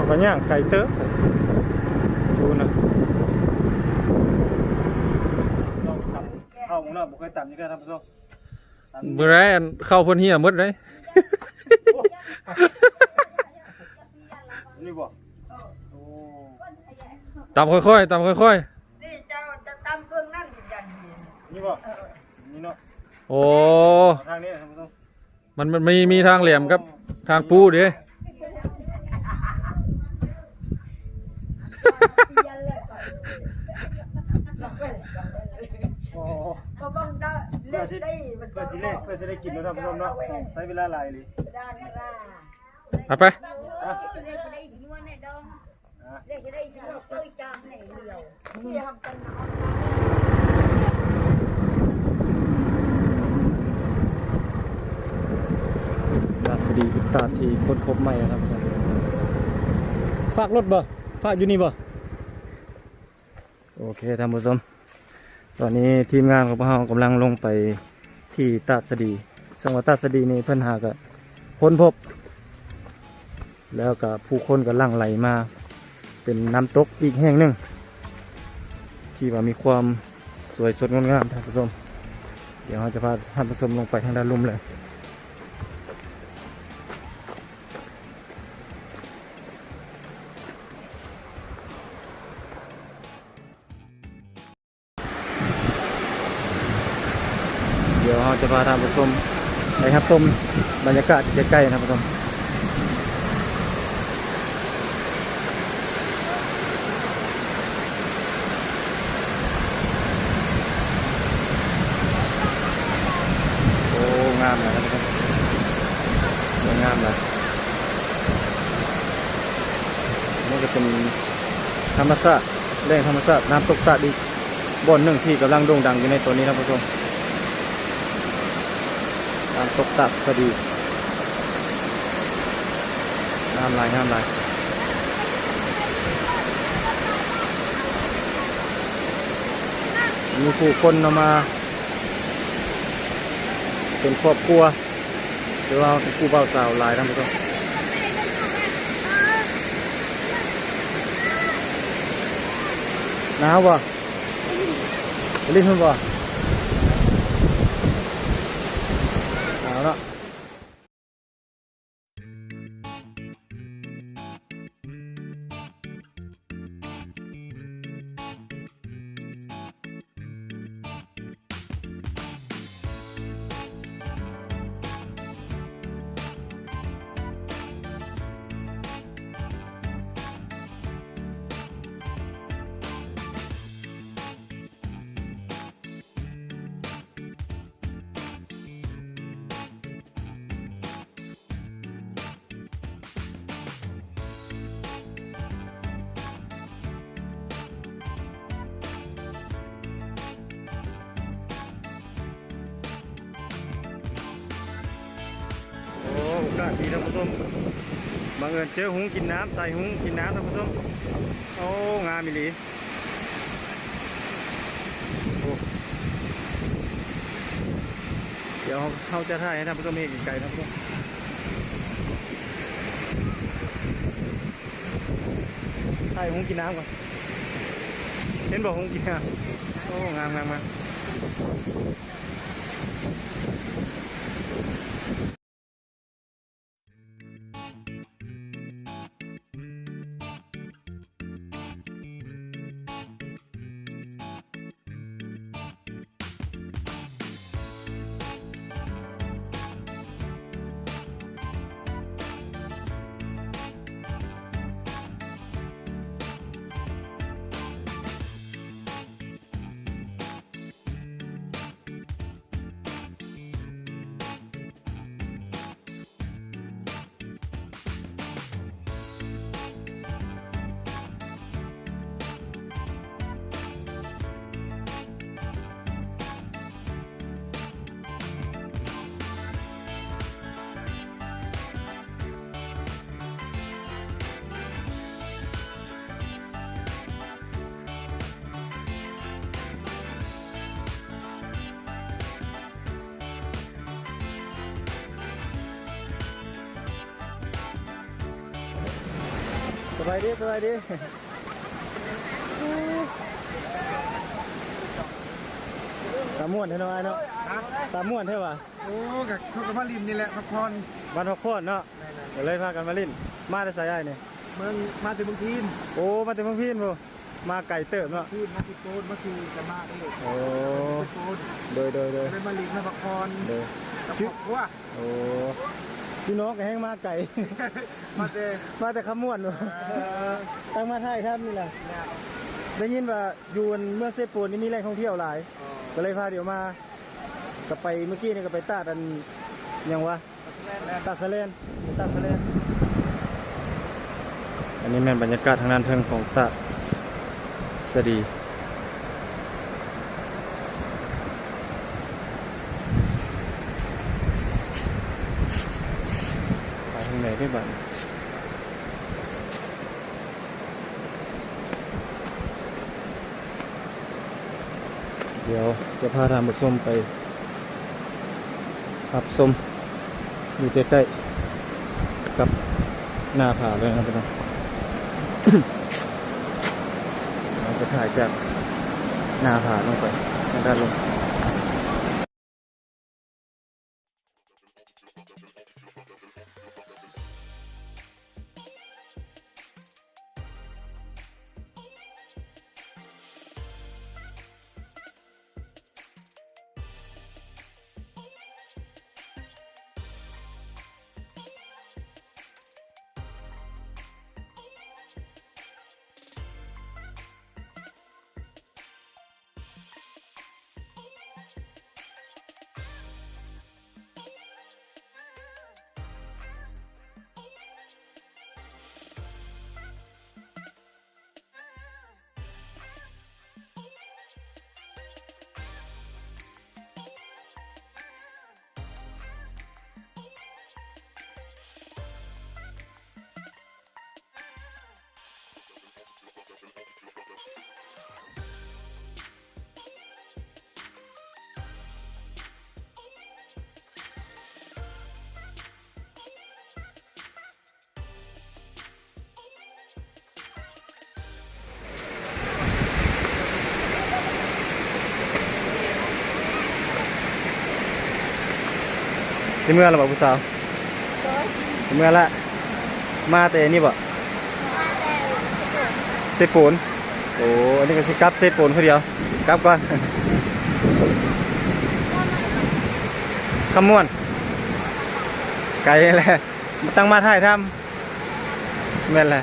ກໍຍ່າງໄກເຕີບ ພຸ້ນນະ. ເຂົ້າເນາະ ບໍ່ເຄີຍຕຳຈັກເທື່ອທ່ານຜູ້ຊົມ. ມື້ໃດອັນເຂົ້າເພິ່ນເຫ່ຍໝົດເດ້. ນີ້ບໍ່? ໂອ້ ຕຳຄ່ອຍໆ ຕຳຄ່ອຍໆ. ນີ້ເຈົ້າຈະຕຳເບື້ອງນັ້ນຢ່າງດຽວ. ນີ້ບໍ່? ເອີ ນີ້ເນາະ. ໂອ້ ທາງນີ້ທ່ານຜູ້ຊົມ. ມັນ ມັນມີ ມີທາງແຫຼມກັບທາງປູເດ້. ໂອ້ ເພື່ອຊິ ເພື່ອຊິໄດ້ ເພື່ອຊິໄດ້ກິນເນາະທ່ານຜູ້ຊົມເນາະ ໃຊ້ເວລາຫຼາຍອີ່ຫຼີ. ເອົາໄປ ລາຊະດີອຸດຕາດທີ່ຄົ້ນພົບໃໝ່ນະທ່ານຜູ້ຊົມ. ຝາກລົດບໍ່? ຝາກຢູ່ນີ້ບໍ່? ໂອເຄທ່ານຜູ້ຊົມ ຕອນນີ້ທີມງານຂອງພວກເຮົາກຳລັງລົງໄປທີ່ຕາດສະດີ ເຊິ່ງວ່າຕາດສະດີນີ້ເພິ່ນຫາກະຄົ້ນພົບ ແລ້ວກະຜູ້ຄົນກະຫຼັ່ງໄຫຼມາ ເປັນນ້ຳຕົກອີກແຫ່ງໜຶ່ງ ທີ່ວ່າມີຄວາມສວຍສົດງົດງາມທ່ານຜູ້ຊົມ. ດຽວເຮົາຈະພາທ່ານຜູ້ຊົມລົງໄປທາງດ້ານລຸ່ມເລີຍ. ດຽວເຮົາຈະພາທ່ານຜູ້ຊົມໄປຮັບຊົມບັນຍາກາດໃກ້ໆນະທ່ານຜູ້ຊົມ. ໂອ້ ງາມຫຼາຍທ່ານຜູ້ຊົມ ງາມຫຼາຍ. ນີ້ກະເປັນທຳມະຊາດ ແຫຼ່ງທຳມະຊາດ ນ້ຳຕົກຕາດອີກບ່ອນໜຶ່ງທີ່ກຳລັງໂດ່ງດັງຢູ່ໃນຕອນນີ້ທ່ານຜູ້ຊົມ. ນ້ຳຕົກຕາດສະດີ ງາມຫຼາຍ ງາມຫຼາຍ. ມີຜູ້ຄົນເນາະ ມາເປັນຄອບຄົວ ແຕ່ວ່າເປັນຄູ່ບ່າວສາວຫຼາຍນຳ ໜາວບໍ່? ໄປຫຼິ້ນພຸ້ນບໍ່? ໜາວເນາະ. ໂອ້ ໂອກາດດີທ່ານຜູ້ຊົມ ບັງເອີນເຈີຮຸ້ງກິນນ້ຳ ສາຍຮຸ້ງກິນນ້ຳທ່ານຜູ້ຊົມ. ໂອ້ ງາມອີ່ຫຼີ. ໂອ້ ດຽວເຮົາຈະຖ່າຍໃຫ້ທ່ານຜູ້ຊົມເຫັນໄກໆນະ. ຖ່າຍຮຸ້ງກິນນ້ຳກ່ອນ ເຫັນບໍ່? ຮຸ້ງກິນນ້ຳ. ໂອ້ ງາມໆໆ. ໂ ສະບາຍດີ ສະບາຍດີ. ຕາມ່ວນແທ້ເນາະອ້າຍເນາະ. ຕາມ່ວນແທ້ຫວາ? ໂອ້ ກະເຂົາກະມາຫຼິ້ນນີ້ແຫຼະ ພັກຜ່ອນ. ບ້ານພັກຜ່ອນເນາະ. ແມ່ນໆ ກະເລີຍພາກັນມາຫຼິ້ນ. ມາແຕ່ໃສອ້າຍນີ້? ເມືອງ ມາແຕ່ເມືອງພີນ. ໂອ້ ມາແຕ່ເມືອງພີນພຸ້ນ. ມາໄກເຕີບເນາະ. ພີນ ມາຊິໂປນ ມາຊິກະມາເດ້. ໂອ້ ມາຊິໂປນ. ໂດຍໆໆ ເລີຍມາຫຼິ້ນມາພັກຜ່ອນ. ໂດຍ ກັບຄອບຄົວ. ໂອ້ ພີ່ນ້ອງກະແຮ່ງມາໄກ. ມາແຕ່ ມາແຕ່ຄຳມ່ວນ. ເອີ ຕັ້ງມາຖ່າຍທຳນີ້ລະ. ແມ່ນ ໄດ້ຍິນວ່າຢູ່ເມືອງເຊໂປນນີ້ມີແຫຼ່ງທ່ອງທ່ຽວຫຼາຍ. ອໍ ກະເລີຍພາດຽວມາ. ກະໄປ ມື້ກີ້ນີ້ກະໄປຕາດອັນ ຫຍັງຫວາ? ຕາດສະແລນ ຕາດສະແລນ. ອັນນີ້ແມ່ນບັນຍາກາດທາງດ້ານເທິງຂອງຕາດສະດີ. ໄປທາງໃດເດ້ບາດນີ້? ດຽວຈະພາທ່ານຜູ້ຊົມໄປຮັບຊົມຢູ່ໃກ້ໆກັບໜ້າຜາເລີຍນະພີ່ນ້ອງ. ເຮົາຈະຖ່າຍຈາກໜ້າຜາລົງໄປທາງດ້ານລຸ່ມ.ຊິເມືອລະບໍ່ຜູ້ສາວ? ໂດຍ ຊິເມືອລະ. ມາແຕ່ນີ້ບໍ່? ມາແຕ່ເຊໂປນ. ໂອ້ ອັນນີ້ກະຊິກັບເຊໂປນຜູ້ດຽວ ກັບກ່ອນ. ຄຳມ່ວນ ໄກແຫຼະ ຕັ້ງມາຖ່າຍທຳ. ແມ່ນແຫຼະ.